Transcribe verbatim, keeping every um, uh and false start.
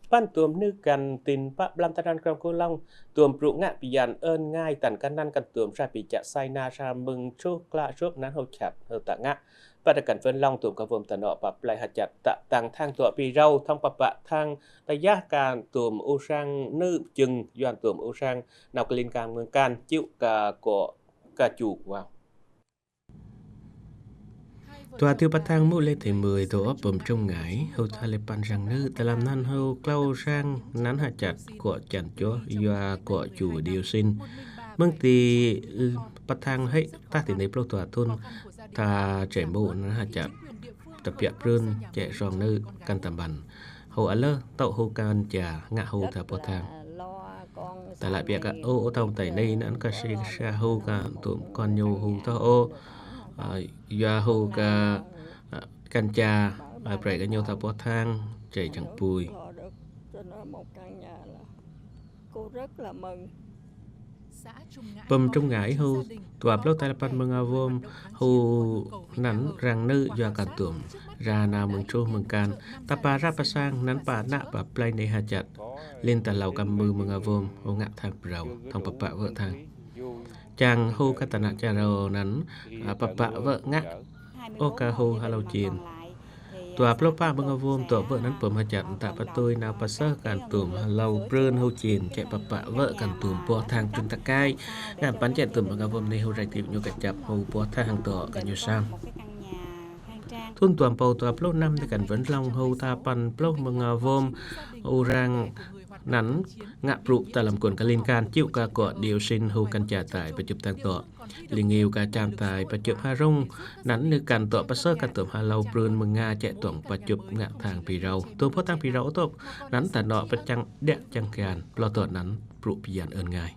Păn tuôm nư kăn tin pă blam ta năn krong kô long, tuôm brŭ ngă bi yan ơn ngai tăn kăn năn kăn tuôm sa bi chă sai na sa mưng chô klă sôk năn hô chăt hô ta ngă. Pă ta kăn vơn long tuôm ka vôm ta nŏ pă play ha chăt ta tăng thang tuă bi râu thŏng pă pă thang ta yah kăn tuôm u sang nư jưng yuan tuôm u sang nau klin kang mưng kăn chiu ka kŏ ka chu wow. Tua tiu pă thang mŭ lê thê mười tô ôp pơm trông ngãi, hô tha lê păn răng nư, ta lam năn hô klâu răng năn ha chăt kŏ chăn chô, yua kŏ chu điêu sin. Mưng ti pă thang hê ta ti nê plô tua thun, tha chảy mŭ năn ha chăt, ta piă prưn, chảy rong nư, kăn ta băn. Hô a lơ, tŏ hô kăn cha, ngă hô tha pô thang. Ta lă piă ka ô, ô tông tai nê năn ka si sa hô ka tuôm kon nhô hô tŏ ô. Yua hô ka, kăn cha, prei ka nhô tha pô thang, chảy chăng pui. Pơm trông ngãi hô, tua plô ta lă păn mơng a vôm, hô năn răng nư yua kăn tuôm. Ra nau mơng chô mơng kăn, ta pă ră pă sang, năn pă nă pă play nê ha chăt. Lin ta lâu kăm mư mơng a vôm, hô ngă thang prâu, thŏng pă pă vơ̆ thang. Chăng hô ka ta nă cha râu năn, pă pă vơ̆ ngă, ô ka hô ha lâu chin. Tua plô pă mơng a vôm tuă vơ̆ năn pơm ha chăt, ta pă tui nau pă sơh kăn tuôm ha lâu prưn hô chin, chĕ pă pă vơ̆ kăn tuôm pô thang prưn ta kai. Ngăn păn chĕ tuôm mơng a vôm nê hô rai tip ñu ka chăp hô pô thang tuă ka ñu sam. Thun tuôm pâu tua plô năm nê kăn vơn long hô ta păn plô mơng a vôm u răng năn ngă brŭ ta lam kuôn ka lin kăn chiu ka kŏ điêu sin hô kăn cha tai pă chŭp thang tuă. Lê ngiu ka cham tai pă chŭp ha rŭng, năn nư kăn tuă pă sơh kăn tuôm ha lâu prưn mơng nga chĕ tuôm pă chŭp ngă thang bi râu. Tuôm pô thang bi râu tŏp, năn ta nŏ pă chăng đĕ chăng kăn, plô tuă năn brŭ bi yan ơn ngai.